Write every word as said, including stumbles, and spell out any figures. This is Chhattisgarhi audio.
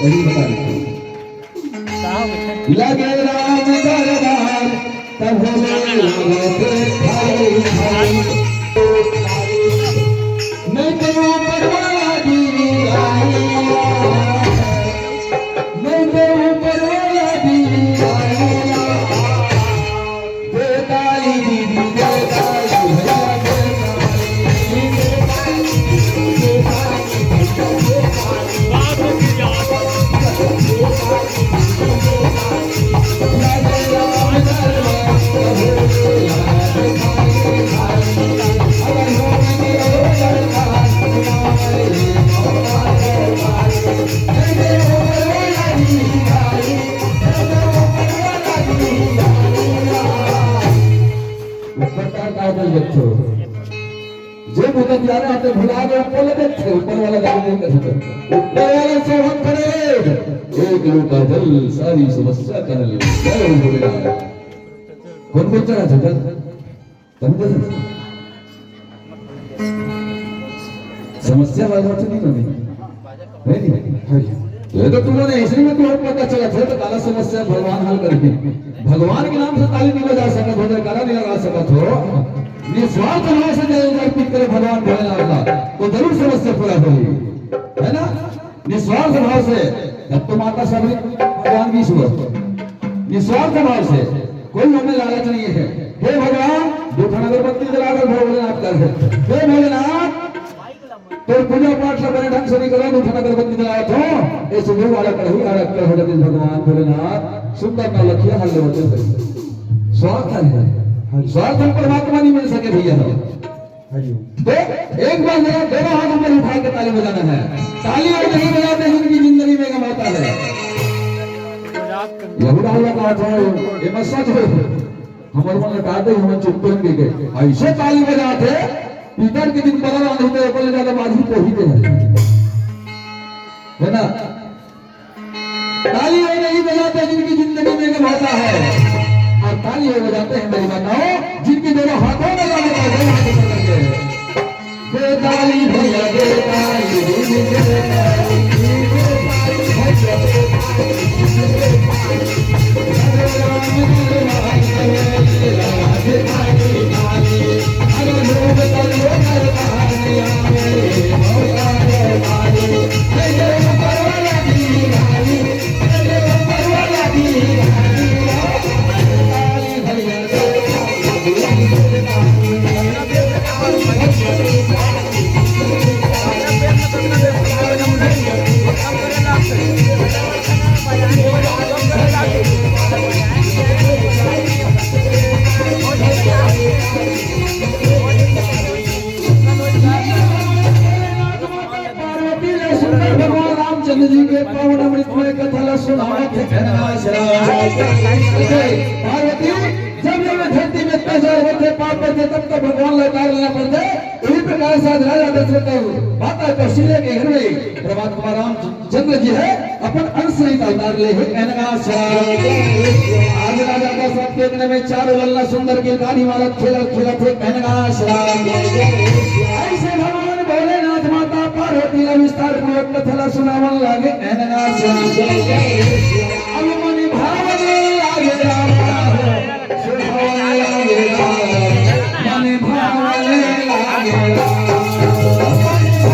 वही बता देते हैं। लगे राम दरबार, तब होले लागत खाई खाई। नहीं तो ऊपर वाला भी आएगा, नहीं तो ऊपर वाला भी आएगा। दे ताली दीदी, दे ताली भैया, दे ताली, दे ताली, दे ताली। ऊपर तार का बोल बच्चों? जे बुता जाने आते भुला गए, ऊपर ले देखते, ऊपर वाला गाली नहीं कर सकते। ऊपर वाला से हम खड़े, एक लोटा जल, सारी समस्या का हल। जय हो भोलेनाथ। कौन कौन चढ़ा था? तब तो समस्या वाला तो नहीं बनी। नहीं, नहीं। हाँ जी। ये तो तुमने इसलिए में तुम्हें पता चला था, तो काला समस्या भगवान हल करके। भगवान के नाम से ताली नहीं बजा सकत हो, जयकारा नहीं लगा सकत हो। निस्वार्थ भाव से जय अर्पित करे भगवान भोलेनाथ का, तो जरूर समस्या पूरा होगी, है ना? निस्वार्थ भाव से, जब तो माता सबरी भगवान की सुनो, निस्वार्थ भाव से, कोई हमें लालच नहीं है। हे भगवान, दो ठन अगरबत्ती जला कर भोलेनाथ कर दे। हे भोलेनाथ, तो पूजा पाठ ला बने ढंग से नहीं करो, दो ठन अगरबत्ती जलाए तो, ये सुबह वाला कढ़ी आ रखा हो जगदीश भगवान भोलेनाथ, सुंदर ना लखिया हल्ले होते थे। स्वार्थ है, स्वार्थ में परमात्मा नहीं मिल सके भैया। हरिओम। तो एक बार जरा दोनों हाथ ऊपर उठा के ताली बजाना है। ताली और नहीं बजाते हैं, उनकी जिंदगी में गम होता है। यहूदा वाला कहा था, ये मत सोचो। हमारे मन लटा दे, हम चुप कर के गए। ऐसे ताली बजाते, पीतर के दिन बदल आने होते, बोले ज्यादा बाजी को ही दे। है ना? ताली वो नहीं बजाते जिनकी जिंदगी में गम होता है, और ताली वो बजाते हैं मेरी माताओं, जिनके दोनों हाथों में गम होता है, दोनों हाथ ऊपर करके। दे ताली भैया, दे ताली, दे ताली, दे ताली। पार्वती ले सुंदर भगवान रामचंद्र जी के पावन अमृतमय कथा ला सुनावत हे। कहना श्रवण। पार्वती, जब ये धरती में अत्याचार होते, पाप करते, तब तो भगवान ला अवतार लेना पड़ता है। इही प्रकार से आज राजा दशरथ माता कौशल्या के घर में परमात्मा रामचंद्र जी हे, अपन अंश सहित अवतार ले हे। कहना श्रवण। आज राजा दशरथ के अंगना में चारों लल्ला सुंदर गिरधारी मारत खेलत खेलत हे। कहना श्रवण। ऐसे भगवान भोलेनाथ माता पार्वती ला विस्तार पूर्वक कथा ला सुनावन लागे। कहना श्रवण। अब मन भावन लागे राम, सुभावन लागे राम, मन भावन लागे राम।